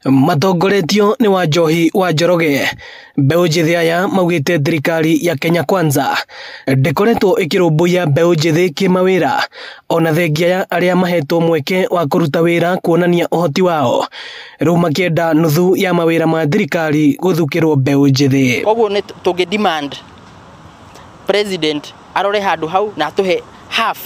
Matongoretio nĩ Wanjohi wa Njoroge. Mbeũ njĩthĩ aya maugĩte thirikari ya Kenya Kwanza ndĩkoretwo ĩkĩrũmbũiya mbeũ njĩthĩ kĩmawĩra, ona thengia ya arĩa mahetwo mweke wa kũruta wĩra kuonania ũhoti wao, rĩu makĩenda nuthu ya mawĩra ma thirikari gũthukĩrwo mbeũ njĩthĩ. Koguo nĩ tũngĩ demand president arore handũ hau na atũhe half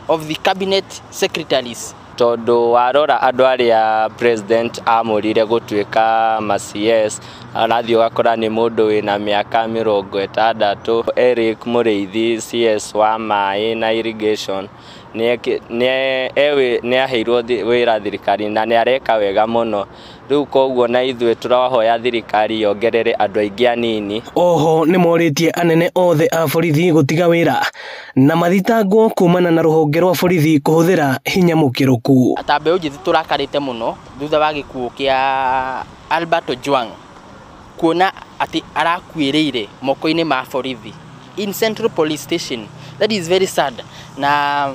of the cabinet secretaries. Tondũ warora andũ arĩa president amũrire gũtuĩka ma CS, arathiĩ ũgakora nĩ mũndũ wĩna mĩaka 60. Eric Mũrĩithi, CS wa maĩ na irrigation, nĩ aheirwo wĩra thirikari na nĩ areka wega mũno. Rĩu koguo na ithuĩ tũrahoya thirikari yongerere andũ aingĩ anini. Oho nĩ morĩtie anene othe a borithi gũtiga wĩra na mathitangwo kumana na rũhonge rwa borithi kũhũthĩra hinya mũkĩrũku. Ta mbeũ njĩthĩ tũrakarĩte mũno thutha wa gĩkuũ kĩa Albert Ojwang, kuona atĩ arakuĩrĩire moko-inĩ ma borithi in Central Police Station. That is very sad. Na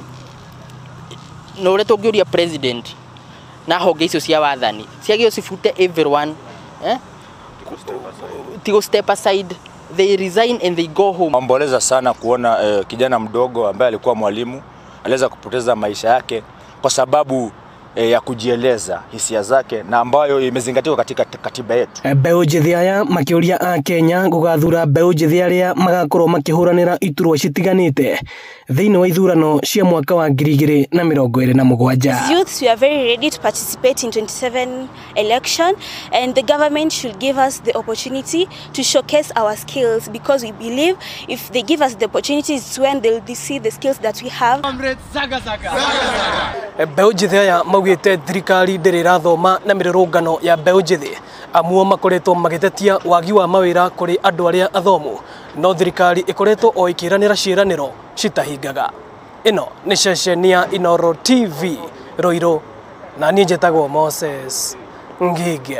no ũrĩa tũngĩũria president na honge icio cia wathani ciagĩrĩirwo cibute everyone, tigo step aside, they resign and they go home. Omboleza sana kuona kijana mdogo ambaye alikuwa mwalimu aliweza kupoteza maisha yake kwa sababu ya kujieleza hisia zake, na ambayo imezingatiwa katika katiba yetu. Mbeũ njĩthĩ aya makĩũria a Kenya gũgathura mbeũ njĩthĩ arĩa magakorwo makĩhũranĩra iturwa citiganĩte thĩinĩ wa ithurano cia mwaka wa 2027. As youths, we are very ready to participate in 27 election, and the government should give us the opportunity to showcase our skills, because we believe if they give us the opportunity, it's when they'll see the skills that we have. Mbeũ njĩthĩ aya maugĩte thirikari ndĩrĩ ĩrathoma na mĩrũrũngano ya mbeũ njĩthĩ, amuo makoretwo magĩtetia wagi wa mawĩra kũrĩ andũ arĩa athomu, no thirikari ĩkoretwo o ĩkĩranĩra ciĩranĩro citahingaga. Ĩno nĩ ceceni ya Inooro TV Ruiru, na niĩ njĩtagwo Moses Ngige.